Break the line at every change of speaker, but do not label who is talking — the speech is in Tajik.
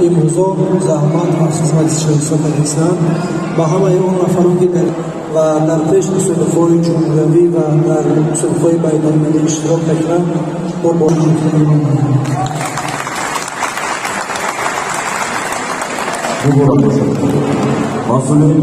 Имрӯзо заҳмат ва хизмати шоиста кардистанд ба ҳамаи он нафарон, ки дар ва дар пеш мусобиқаҳои ҷумҳуриявӣ ва дар мусобиқаҳои байналмилалӣ иштирок мекунанд. Мо бо
Муборак бошад, масъулин.